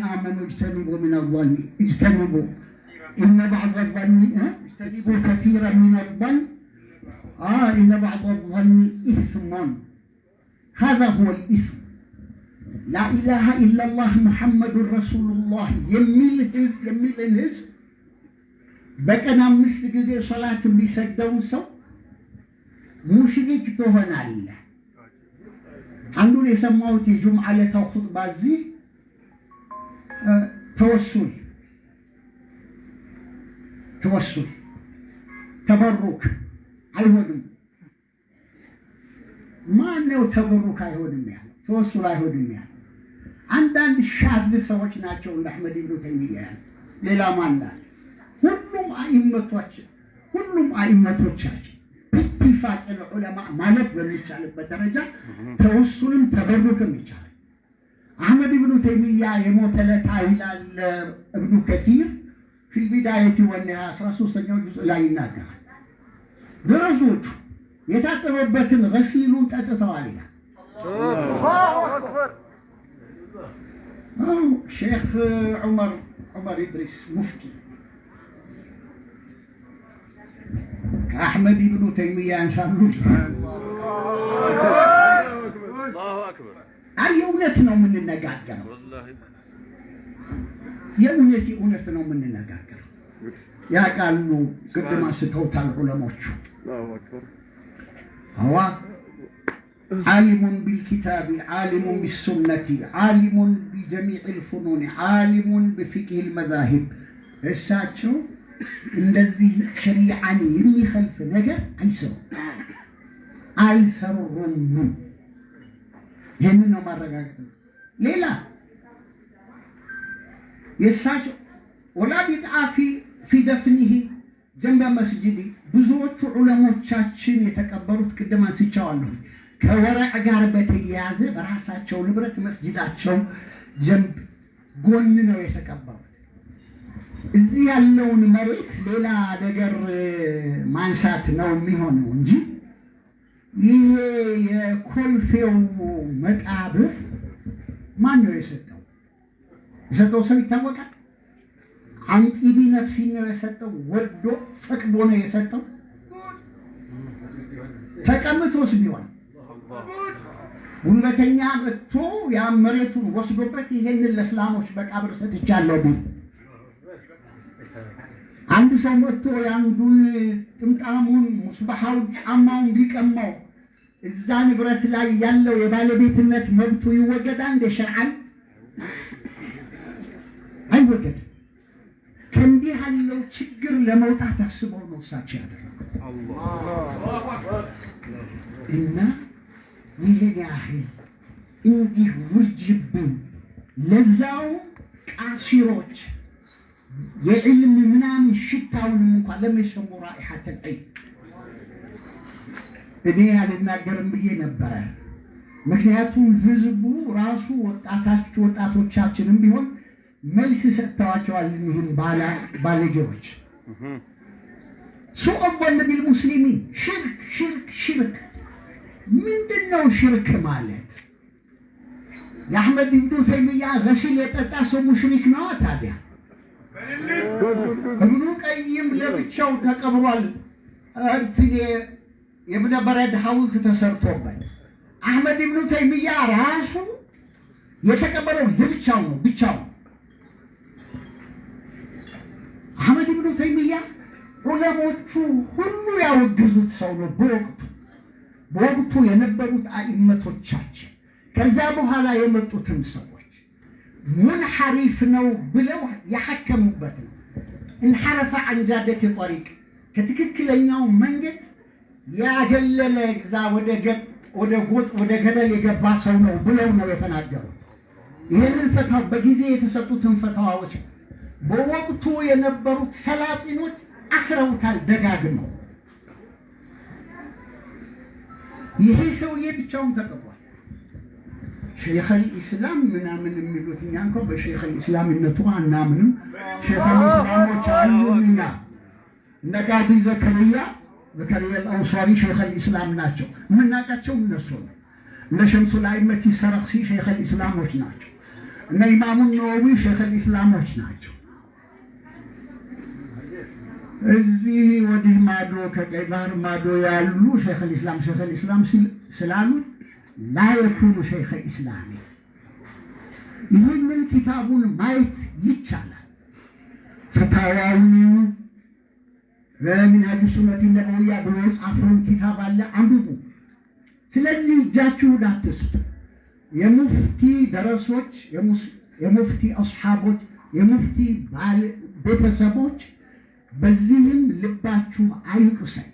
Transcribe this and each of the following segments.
آمنوا اجتنبوا من الظن اجتنبوا إن بعض الظن اجتنبوا كثيرا من الظن إن بعض الظن إثم هذا هو الإثم። لا إله إلا الله محمد رسول الله የሚል ህዝብ የሚልን ህዝብ፣ በቀን አምስት ጊዜ ሶላት የሚሰግደውን ሰው ሙሽሪክ ትሆናለህ። አንዱን የሰማሁት የጁምዓ ዕለታው ኹጥባ እዚህ ተወሱል ተበሩክ አይሆንም። ማነው ተበሩክ አይሆንም ያለው? ተወሱል አይሆንም ያለው? አንዳንድ ሻዝ ሰዎች ናቸው እንደ አሕመድ ኢብኑ ተይሚያ ያለ። ሌላ ማን አለ? ሁሉም አኢመቶቻችን باتفاق العلماء ማለት በሚቻልበት ደረጃ ተወሱልም ተበሩክም ይቻላል። አሕመድ ኢብኑ ተይሚያ የሞተ ለታ ይላል እብኑ ከሲር في البداية والنهاية 13ኛው ጁዝ ላይ ይናገራል። ገረዞቹ የታጠበበትን ገሲሉን ጠጥተዋል ይላል። الله أكبر። አዎ፣ ሼክ ዑመር ኢድሪስ ሙፍቲ ከአሕመድ ኢብኑ ተይሚያ ያንሳሉ? الله أكبر። አይ፣ የእውነት ነው የምንነጋገረው። والله። የእውነት የእውነት ነው የምንነጋገረው። ያውቃሉ፣ ቅድም አንስተውታል ዑለሞቹ። الله أكبر። هو عالم بالكتاب، عالم بالسنة، عالم بجميع الفنون، عالم بفقه المذاهب። እሳቸው እንደዚህ ሸሪዓን የሚኸልፍ ነገር አይሰሩም፣ አይሰሩም። ይህንን ነው ማረጋገጥ ነው። ሌላ የእሳቸው ولا بدعة في دفنه جنب مسجد። ብዙዎቹ ዑለሞቻችን የተቀበሩት ቅድም አንስቼዋለሁ ከወረዕ ጋር በተያያዘ በራሳቸው ንብረት መስጂዳቸው جنب ጎን ነው የተቀበሩት። እዚህ ያለውን መሬት ሌላ ነገር ማንሳት ነው የሚሆነው እንጂ ይሄ የኮልፌው መቃብር ማን ነው የሰጠው? የሰጠው ሰው ይታወቃል። عن طيب نفس ነው የሰጠው። ወዶ ፈቅዶ ነው የሰጠው። ተቀምጦስ ቢሆን ጉልበተኛ መጥቶ ያ መሬቱን ወስዶበት ይሄንን ለእስላሞች መቃብር ሰጥቻለሁ ቢል፣ አንድ ሰው መጥቶ የአንዱን ጥምጣሙን፣ ሙስባሐውን፣ ጫማውን ቢቀማው እዛ ንብረት ላይ ያለው የባለቤትነት መብቱ ይወገዳል? እንደ ሸርዓን አይወገድም። ከእንዲህ ያለው ችግር ለመውጣት አስበው ነው እሳቸው ያደረጉት። እና ይህን ያህል እንዲህ ውርጅብን ለዛው ቃሲሮች የዕልም ምናምን ሽታውንም እንኳን لم يشموا رائحة العلم። እኔ አልናገርም ብዬ ነበረ። ምክንያቱም ህዝቡ ራሱ ወጣቶቻችንም ቢሆን መልስ ሰጥተዋቸዋል። እኒህም ባለጌዎች سوء الظن بالمسلمين ሽርክ ሽርክ ሽርክ። ምንድን ነው ሽርክ ማለት? የአሕመድ ኢብኑ ተይሚያ ገሲል የጠጣ ሰው ሙሽሪክ ነዋ። ታዲያ እብኑ ቀይም ለብቻው ተቀብሯል። እንትን የእብነ በረድ ሐውልት ተሰርቶበት አሕመድ ኢብኑ ተይሚያ ራሱ የተቀበረው ለብቻው ነው፣ ብቻው። አሕመድ ኢብኑ ተይሚያ ዑለሞቹ ሁሉ ያወገዙት ሰው ነው። በወቅቱ የነበሩት አኢመቶቻችን ከዛ በኋላ የመጡትም ሰዎች منحرف ነው ብለው ያሐከሙበት ነው። انحرف عن جادة طريق፣ ከትክክለኛው መንገድ ያገለለ እዛ ወደ ጎጥ ወደ ገደል የገባ ሰው ነው ብለው ነው የተናገሩት። ይህንን ፈትዋ በጊዜ የተሰጡትን ፈትዋዎች በወቅቱ የነበሩት ሰላጢኖች አስረውታል ደጋግመው። ይሄ ሰውዬ ብቻውን ተቀብሯል። ሼኸል ኢስላም ምናምን የሚሉት እኛ እንኳ በሼኸል ኢስላምነቱ አናምንም። ሼኸል ኢስላሞች አሉን እኛ። እነ ቃዲ ዘከሪያ አልአንሷሪ ሼኸል ኢስላም ናቸው። የምናውቃቸው እነሱ ነው። እነ ሸምሱል አኢመቲ ሰረክሲ ሼኸል ኢስላሞች ናቸው። እነ ኢማሙ ነወዊ ሼኸል ኢስላሞች ናቸው። እዚህ ወዲህ ማዶ ከቀይ ባህር ማዶ ያሉ ሼኸል ኢስላም ሼኸል ኢስላም ስላሉት لا يكون شيخ إسلام። ይህንን ኪታቡን ማየት ይቻላል። ፈታዋውን ሚንሃጁ ሱነት ነበውያ ብሎ የጻፈውን ኪታብ አለ፣ አንብቡ። ስለዚህ እጃችሁን አትስጡ። የሙፍቲ ደረሶች፣ የሙፍቲ አስሓቦች፣ የሙፍቲ ቤተሰቦች በዚህም ልባችሁ አይቁሰል።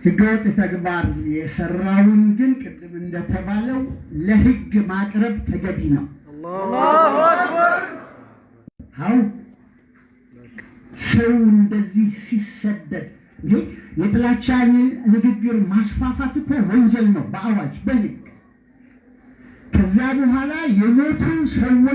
ህገወጥ ተግባር የሰራውን ግን ቅድም እንደተባለው ለህግ ማቅረብ ተገቢ ነው። الله أكبر። አው ሰው እንደዚህ ሲሰደድ እንዴ፣ የጥላቻ ንግግር ማስፋፋት እኮ ወንጀል ነው በአዋጅ በህግ። ከዚያ በኋላ የሞቱ ሰዎች